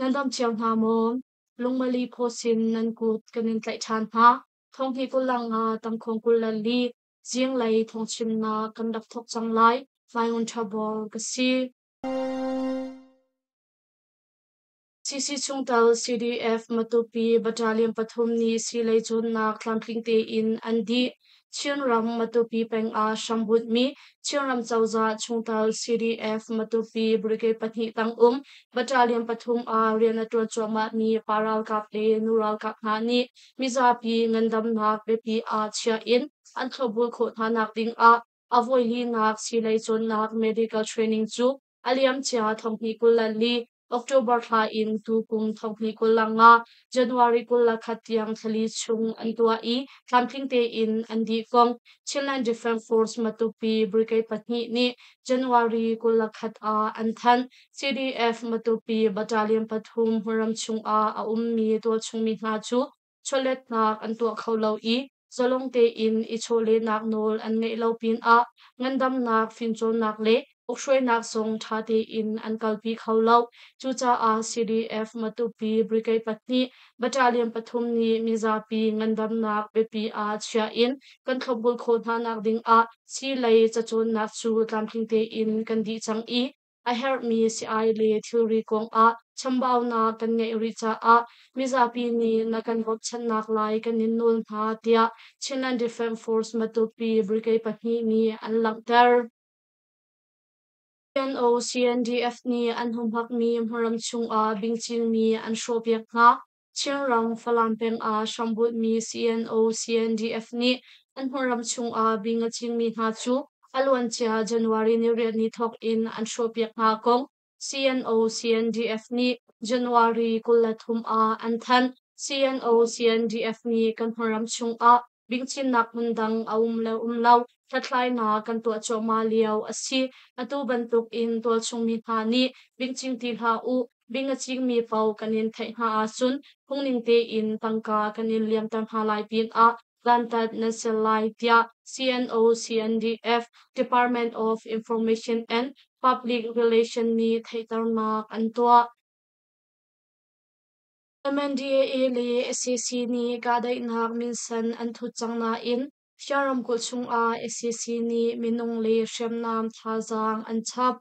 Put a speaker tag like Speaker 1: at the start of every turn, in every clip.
Speaker 1: Nan dam cio hna maw? Lungmali phaw sin nan kut kan in tlaih ṭhan hna. Thonghni kul nga tangkhawng 24 zinglei thawngchimnak kan rak thawk cang lai. Mai Ngun Ṭha Bawl ka si. CC chungtel CDF Matupi Battalion pathum nih siilei cawnnak tlamtling tein an dih. Chinram Matupi peng ah hrambunhmi Chinram cozah chungtel CDF Matupi Brigade pahnih tangum Battalion pathum ah rian a ṭuan cuahmahmi pa ralkap le nu ralkap hna nih mizapi ngandamnak biapi ah chia in an thlopbul khawh hna nak ding ah a voilinak siilei cawnnak medical training cu a liamcia 2024 October thla in tukum 2025 January 21 tiang thlali chung an tuah i tlamtling tein an dih kong Chinland Defence Force Matupi Brigade pahnih nih January 21 ah an thanh. CDF Matupi Battalion pathum hmunram chungah a ummi tualchungmi hna cu chawletnak an tuah kho lo i zalong tein i chawlehnak nawl an ngeih lo pinah ngandamnak, fimcawnnak le ukhruainak zong ṭha tein an kalpi kho lo. Cucaah CDF Matupi Brigade pahnih Battalion pathum nih mizapi ngandamnak biapi ah chia in kan thlopbul khawh hna nak ding ah siilei cacawnnak cu tlamtling tein kan dih cang i a herhmi sii-ai le thilri kongah chambaunak kan ngeih rih caah mizapi nih na kan bawmhchanhnak lai kan in nawl hna tiah Chinland Defence Force Matupi Brigade pahnih nih an langhter. CNO CNDF nih an humhakmi hmunram chungah bingcingmi an hrawhpiak hna. Chinram Falam peng ah hrambunhmi CNO CNDF nih an hmunram chungah bing a cingmi hna cu a luancia January niriat ni thawk in an hrawhpiak hna kong CNO CNDF nih January 23 ah an thanh. CNO CNDF nih kan hmunram chungah bingcinnak hmun dang a um le um lo hlathlainak kan tuah cuahmah lio a si. Atu bantuk in tualchungmi hna nih bingcing ti hlah u, bing a cingmi paoh kan in theih hna ahcun phungning tein tangka kan in liamter hna lai pinah dantat nan si lai tiah CNO CNDF Department of Information and Public Relation nih theihternak an tuah. MNDAA le sac nih kahdaihnak minsen an thut cang nain Shan ramkulh chungah sac nih minung le hriamnam thazaang an chap.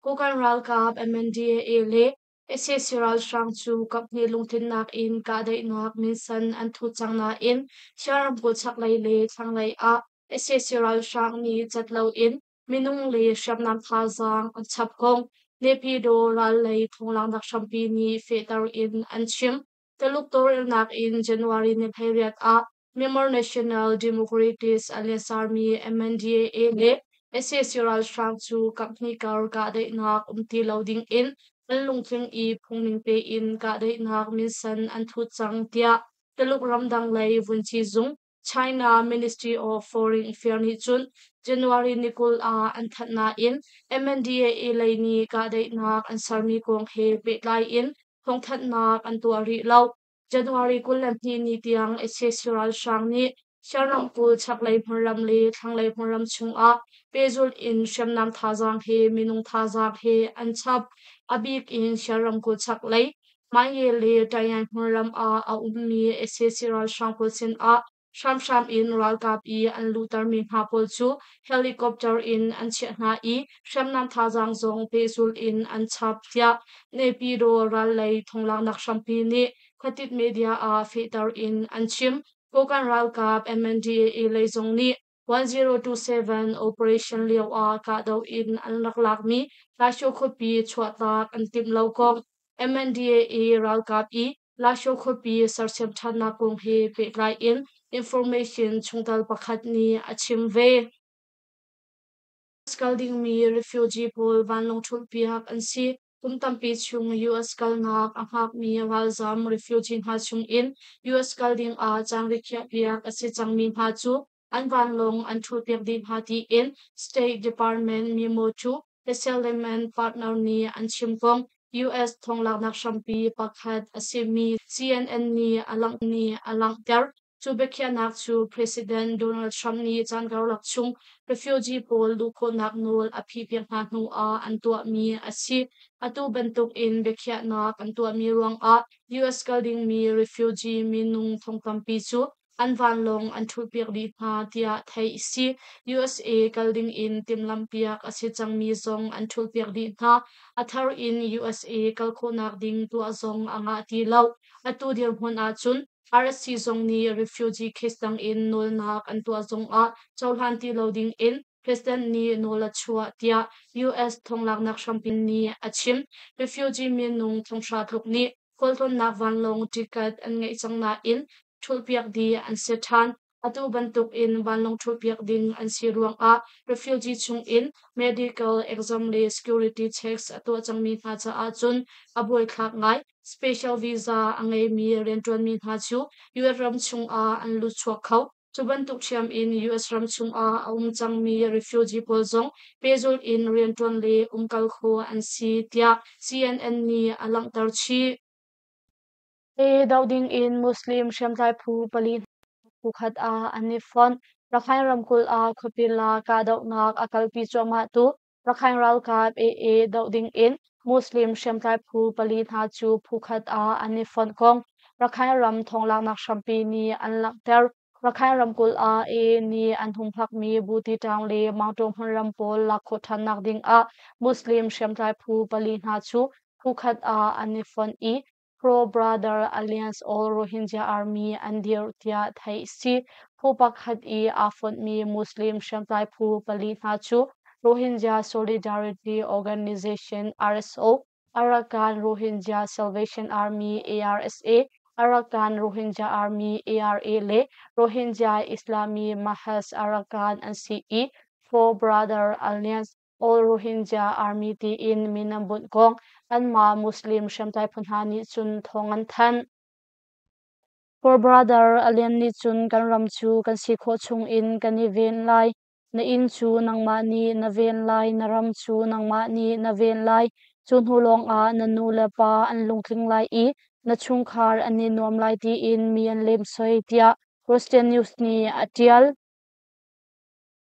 Speaker 1: Kokang ralkap MNDAA le sac ralhrang cu kaphnih lungtlinnak in kahdaihnak minsen an thut cang nain Shan ramkulh chaklei le thlanglei ah sac ralhrang nih cat loin minung le hriamnam thazaang an chap kong Naypyidaw ral lei thawnglanghnak hrampi nih fehter in an chim. Taluk tawlrelnak in January ni 18 ah Myanmar National Democratic Alliance Army MNDAA le sac ralhrang cu kaphnih kar kahdaihnak um ti lo ding in an lungtling i phungning tein kahdaihnak minsen an thut cang tiah Taluk ramdang lei vunci zung China Ministry of Foreign Affairs nih cun January ni 20 ah an thanh nain MNDAA lei nih kahdaihnak an sermi kong he pehtlai in thawngthanhnak an tuah rih lo. January 22 ni tiang sac ralhrang nih Shan ramkulh chaklei hmunram le thlanglei hmunram chungah pehzulh in hriamnam thazaang he minung thazaang he an chap. A bik in Shan ramkulh chaklei Manye le Tayan hmunram ah a ummi sac ralhrang pawl sinah hramhram in ralkap i an luhtermi hna pawl cu helicopter in an chiah hna i hriamnam thazaang zong pehzulh in an chap tiah Naypyidaw ral lei thonglaknak hrampi nih khuatit media ah fehter in an chim. Kokang ralkap MNDAA lei zong nih 1027 operation lio ah kahdoh in an rak lakmi Lasho khuapi chuahtak an timh lo kong MNDAA ralkap i Lasho khuapi sersiam ṭhannak kong he pehtlai in information chungtel pakhat nih a chim ve. Kal dingmi refugee pawl vanlawng ṭhulhpiak an si. Kum tampi chung US kalnak a hngakmi ralzam refugee hna chungin US kal dingah caan rikhiahpiak a si cangmi hna cu an vanlawng an ṭhulhpiak dih hna tiin State Department memo cu Resettlement partner nih an chim kong US thonglaknak hrampi pakhat a simi CNN nih a langhter. Cu biakhiahnak cu President Donald Trump nih caan karlak chung refugee pawl luh khawhnak nawl a phihpiak hna hnuah an tuahmi a si. Atu bantuk in biakhiahnak an tuahmi ruangah US kal dingmi refugee minung thong tampi cu an vanlawng an ṭhulhpiak dih hna tiah theih a si. USA kal ding in timhlamhpiak a si cangmi zong an ṭhulhpiak dih hna. A thar in USA kal khawhnak ding tuah zong a ngah ti lo. Atu dirhmun ahcun RSC zong nih refugee case dang in nawlnak an tuah zongah cohlan ti lo ding in President nih nawl a chuah tiah US thonglaknak hrampi nih a chim. Refugee minung thonghra tluk nih khualtlawnnak vanlawng ticket an ngeih cang nain ṭhulhpiak dih an si ṭhan. Atu bantuk in vanlawng ṭhulhpiak ding an si ruangah refugee chungin medical exam le security checks a tuah cangmi hna caah cun a buaithlak ngai. Special visa a ngeimi rianṭuanmi hna cu US ram chungah an lut chuak kho. Cu bantuk ṭhiam in US ram chungah a um cangmi refugee pawl zong pehzulh in rianṭuan le umkal khawh an si, tiah CNN nih a langhter chih. E doh ding in Muslim hriamtlai phu pali phu khat ah an i fonh. Rakhine ramkulh ah khuapi la kahdohnak a kalpi cuahmahtu Rakhine ralkap AA doh ding in Muslim hriamtlai phu pali hna cu phu khat ah an i fonh kong Rakhine ram thawnglaknak hrampi nih an langhter. Rakhine ramkulh ah AA nih an humhakmi Butitaung le Mangtaw hmunram pawl lak khawh ṭhannak ding ah Muslim hriamtlai phu pali hna cu phu khat ah an i fonh i Pro Brother Alliance All Rohingya Army an dirh tiah theih a si. Phu pakhat i aa fonhmi Muslim hriamtlai phu pali hna cu Rohingya Solidarity Organization RSO, Arakan Rohingya Salvation Army ARSA, Arakan Rohingya Army ARA le Rohingya Islami Mahas Arakan an si i Pro Brother Alliance All Rohingya Army tiin min an bunh kong anmah Muslim hriamtlai phu hna nih cun thawng an thanh. Poor Brother Alien nih cun kan ram cu kan si khawh chung in kan i ven lai. Na inn cu nangmah nih na ven lai, na ram cu nangmah nih na ven lai. Cu hnu lawngah na nu le pa an lungtling lai i na chungkhar an i nuam lai tiin mi an lemsoi tiah Western News nih a ṭial.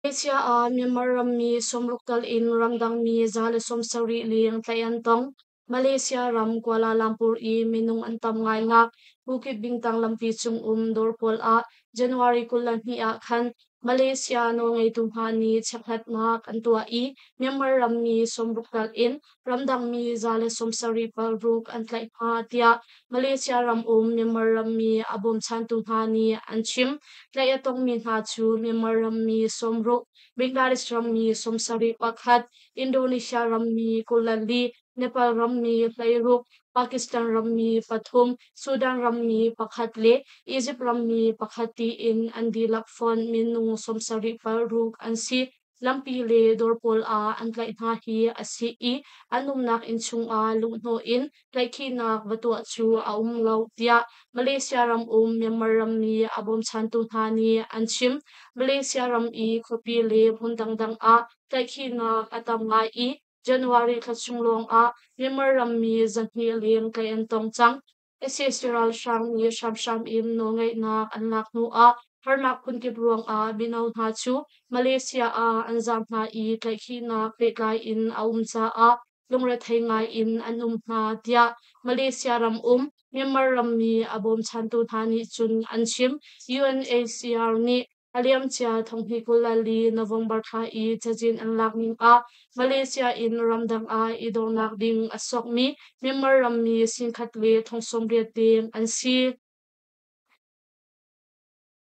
Speaker 1: Malaysia ah Myanmar rammi 60 tal in ramdangmi 170 leng tlaih an tong. Malaysia ram Kuala Lumpur i minung an tam ngainak Bukit Bintang lampi cung um dawr pawl ah January 22 ah khan Malaysia nawlngeitu hna nih chekhlatnak an tuah i Myanmar rammi 60 tal in ramdangmi 176 an tlaih hna tiah Malaysia ram um Myanmar rammi a bawmchantu hna nih an chim. Tlaih a tongmi hna cu Myanmar rammi 60, Bangladesh rammi 71, Indonesia rammi 24, Nepal rammi 16, Pakistan rammi pathum, Sudan rammi pakhat le Egypt rammi pakhat tiin an dihlak fonh minung 76 an si. Lampi le dawr pawl ah an tlaih hna hi a si i an umnak inn chungah luhhnawh in tlaihkhihnak va tuah cu a um lo tiah Malaysia ram um Myanmar rammi a bawmchantu hna nih an chim. Malaysia ram i khuapi le hmun dangdang ah tlaihkhihnak a tam ngai i January thla chung lawngah Myanmar rammi 200 leng tlaih an tong cang. Sac ralhrang nih hramhram in nawlngeihnak an lak hnuah harnak phunkip ruangah mino hna cu Malaysia ah an zaam hna i tlaihkhihnak pehtlai in a um caah lungrethei ngai in an um hna tiah Malaysia ram um Myanmar rammi a bawmchantu hna nih cun an chim. UNHCR nih A liamcia 2024 November thla i cazin an lak ning ah Malaysia in ramdang ah i dornak ding a sokmi Myanmar rammi 1,080 deng an si.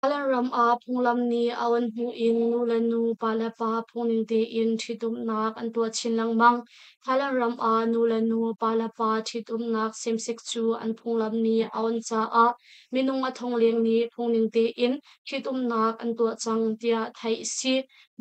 Speaker 1: Thailand ram ah phunglam nih a on hnu in nu le nu, pa le pa phungning tein ṭhitumnak an tuah chin lengmang. Thailand ram ah nu le nu, pa le pa ṭhitumnak same-sex cu an phunglam nih a on caah minung a thong leng nih phungning tein ṭhitumnak an tuah cang tiah theih a si.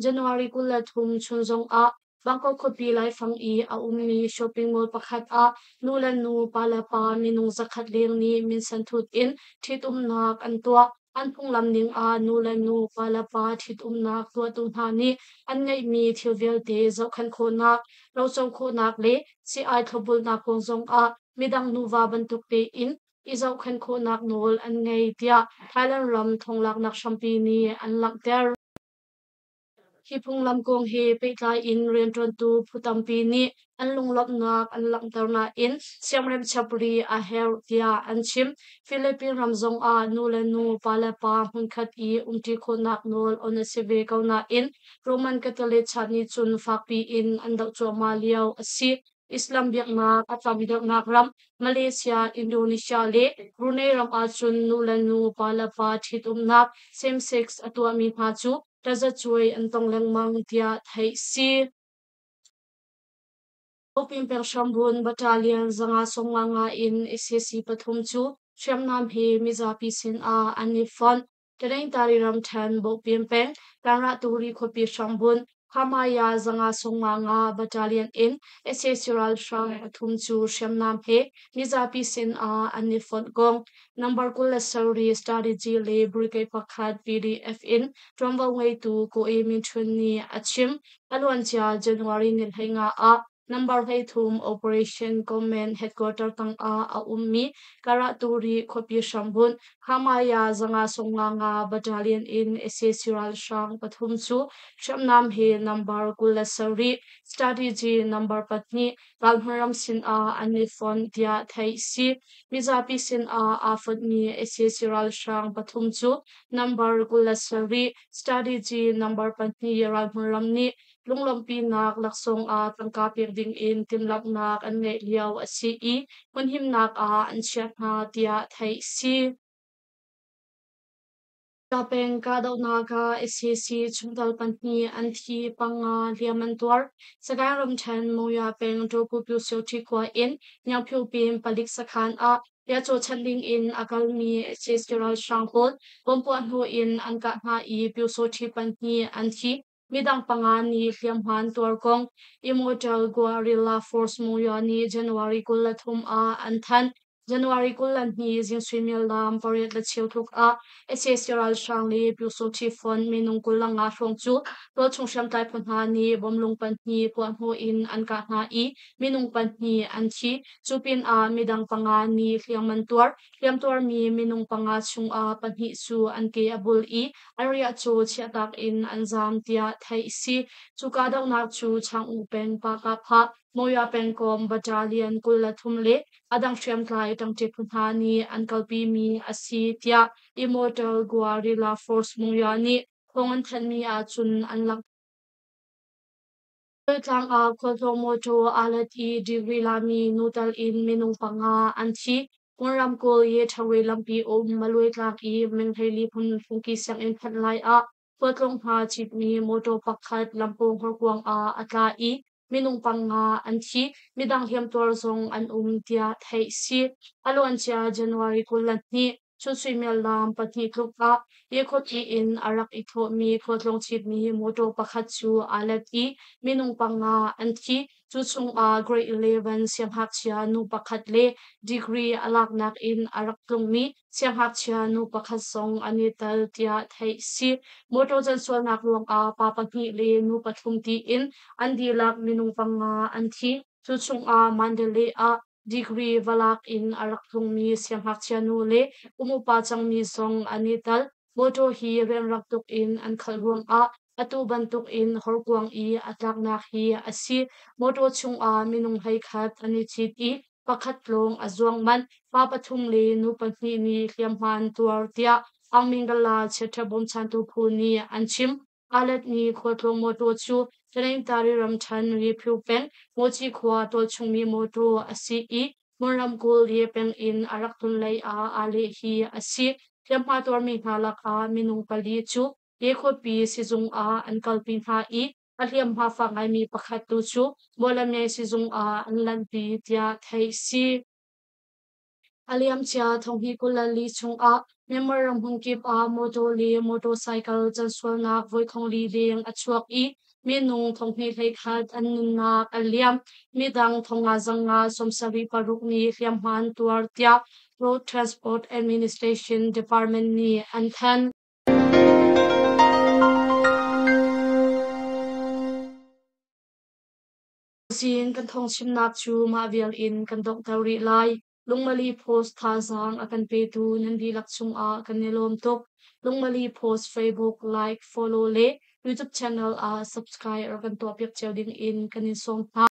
Speaker 1: January 23 chun zongah Bangkok khuapi laifang i a ummi shopping mall pakhat ah nu le nu, pa le pa minung 100 leng nih minsen thut in ṭhitumnak an tuah. An phunglam ning ah nu le nu, pa le pa ṭhitumnak tuahtu hna nih an ngeihmi thil vialte zohkhenh khawhnak, roco khawhnak le sii-ai thlopbulnak kong zongah midang nuva bantuk tein i zohkhenh khawhnak nawl an ngei tiah Thailand ram thonglaknak hrampi nih an langhter. Hi phunglam kong he pehtlai in rianṭuantu phu tampi nih an lunglawmhnak an langhter nain siamrem chap rih a herh tiah an chim. Philippine ram zongah nu le nu, pa le pa hmunkhat i umṭi khawhnak nawl on a si ve ko nain Roman Catholic Church nih cun fakpi in an doh cuahmah lio a si. Islam biaknak a tam deuhnak ram Malaysia, Indonesia le Brunei ram ahcun nu le nu, pa le pa ṭhitumnak same-sex a tuahmi hna cu tazacuai an tong lengmang tiah theih si. Pawpin peng Hrambun Battalion 555 in sac pathum cu hriamnam he mizapi sinah an i fonh. Taningtari ramṭhen Bawhpin peng Kanrahturi khuapi Hrambun Hamaya 555 Battalion in sac ralhrang pathum cu hriamnam he mizapi sinah an i fonh kong Number 27 Strategy le Brigade pakhat PDF in ṭuanvo ngeitu Ko E Min Htun nih a chim. A luancia January ni 15 ah Number 33 Operation Command Headquarter tangah a ummi Karaturi khuapi hrambunh Hamaya 555 Battalion in sac ralhrang pathum cu hriamnam he number 27 Strategy number 2 ralhmun sinah an i fonh tiah theih si. Mizapi sinah aa fonhmi sac ralhrang pathum cu number 27 Strategy number 2 ralhmun ram nih lunglawmhpinak laksawng ah tangka pek dingin timhlamhnak an ngeih lio a si i hmunhimnak ah an chiah hna tiah theih si. Peng kahdohnak ah sac chungtel pahnih an thi, panga hliam an tuar. Sagaing ramṭhen Monywa peng Ṭawku Pyusawṭhi khua in Nyaungphyu pin palik sakhan ah riahcaw chanh dingin a kalmi sac ralhrang pawl bomb puah hnu in an kah hna i Pyusawṭhi pahnih an thi. Midang panga nih hliamhma an tuar kong Immortal Guerrilla Force Monywa nih January 23 ah an thanh. January 22 zing suimilam 8:15 tluk ah sac ralhrang le Pyusawhti Fund minung 25 hrawng cu tualchung hriamtlai phu hna nih bomlung pahnih puahhnawh in an kah hna i minung pahnih an thi. Cu pinah midang panga nih hliam an tuar. Hliamtuarmi minung panga chungah pahnih cu an ke a bul i an riahcaw chiahtak in an zaam tiah theih a si. Cu kahdohnak cu Chang-U peng Pakapha Monywa pengkomh Battalion 23 le a dang hriamtlai ṭangṭi phu hna nih an kalpimi a si tiah Immortal Guerrilla Force Monywa nih thawng an thanhmi ahcun an langhter. Tlang ah khualtlawng mawṭaw aa let i degree lami nu tal in minung panga an thi. Kawlram kawl i Ṭhawe lampi um Malwe tlang i Mengheili hmun phungki sianginn phanh lai ah khualtlawng hna citmi mawṭaw pakhat lampawng horkuang ah a tla i minung panga an thi. Midang hliamtuar zong an um tiah theih si. A luancia January 22 chun suimilam 2 tluk ah Yakut in a rak i thawhmi khualtlawng citmi mawṭaw pakhat cu aa let i minung panga an thi. Cu chungah Grade 11 siangngakchia nu pakhat le degree a laknak in a rak tlungmi siangngakchia nu pakhat zong an i tel tiah theih si. Mawṭaw cansualnak ruangah pa pahnih le nu pathum tiin an dihlak minung panga an thi. Cu chungah Mandalay ah degree va lak in a rak tlungmi siangngakchia nu le kum upa cangmi zong an i tel. Mawṭaw hi rianrang tuk in an khalh ruangah atu bantuk in horkuang i a tlaknak hi a si. Mawṭaw chungah minung 11 an i cit i pakhat lawng a zuang manh. Pa pathum le nu pahnih nih hliamhma an tuar tiah Aung Mingalar chiaṭha bawmchantu phu nih an chim. Aa letmi khualtlawng mawṭaw cu Taningtari ramṭhen Riphu peng Moci khua tualchungmi mawṭaw a si i Mon ramkulh Ye peng in a rak tlun lei ah aa leh hi a si. Hliamhma tuarmi hna lakah minung pali cu Ye khuapi sizung ah an kalpi hna i a hliamhma fak ngaimi pakhat tu cu Mawlamyine sizung ah an lanhpi tiah theih si. A liamcia 2024 chungah Myanmar ram hmunkip ah mawtaw le motorcycle cansualnak voi 400 leng a chuak i minung 221 an nunnak a liam. Midang 576 nih hliamhma an tuar tiah Road Transport Administration Department nih an thanh. Zing kan thawngchimnak cu mah vial in kan donghter rih lai. Lungmali Post thazaang a kan petu nan dihlak cungah kan i lawm tuk. Lungmali Post Facebook like, follow le YouTube channel ah subscribe rak kan tuahpiak cio ding in kan in sawm hna.